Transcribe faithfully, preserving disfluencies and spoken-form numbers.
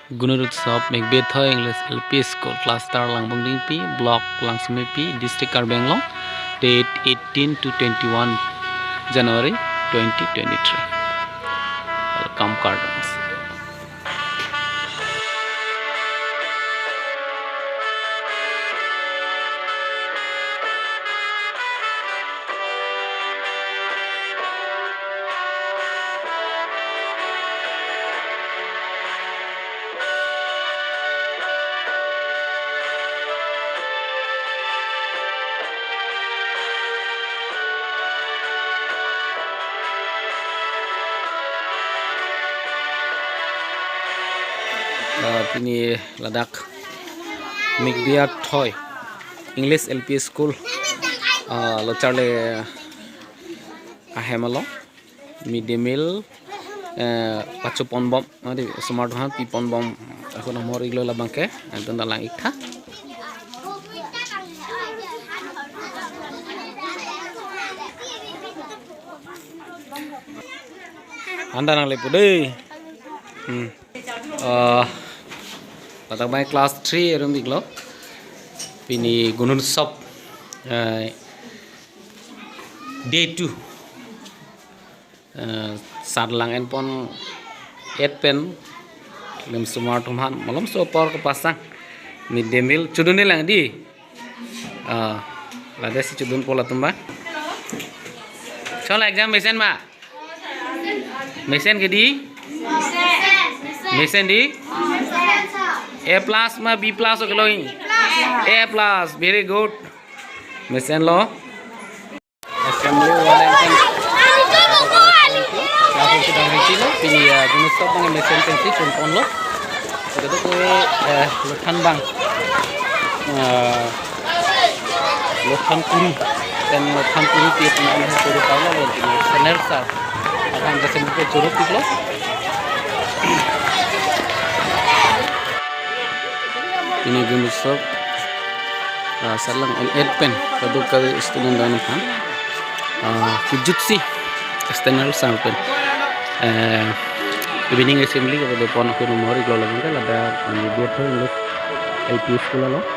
Gunur Utsav Mikbi Athoi English L P School, Cluster Langbong Dingpi, Block Langsomepi, District Karbi Anglong, date eighteen to twenty-one January twenty twenty-three. Welcome card. Ah, pini ladak Mikbi Athoi English L P School, ah, lo charli ahem along mid day meal, eh, pachoponbom, adi, osomar atum aphan piponbom, ahut amor iklo labangke, anton dalang iktha. Anda nang lepo dei. Hmm. Eh, ladak abang class three arum iklo. Pini Gunur Utsav, eh, day two. Eh, sar lang enpon et pen lim osomar atum aphan malomso apor kepasang mid day meal chodunde lang dei. Ah, lade si chodunpo latum abang. Chon la exam mesen ma? Mesen ke dei? Mesen dei? A plus ma B plus oke lo? A plus, very good. Mesen lo. Assembly wall and thing. Langsung sudah ready lo. Pini ya, Gunur Utsav abang mesen pensi chunpon lo. Kita tu ke, eh, lothan abang. Eh, lothan kuru. Dan lothan kuru dia punya anak kuru tahu lo, lo, pini senior sir. Akan ke seni ke juruk lo. Pini Gunur Utsav, ah, sar lang en et pen kadokave student atum aphan, ah, kejutsi external sang pen, eh, evening assembly kedo pon ahut amor iklo labangke ladak, eh, Mikbi Athoi English L P School along.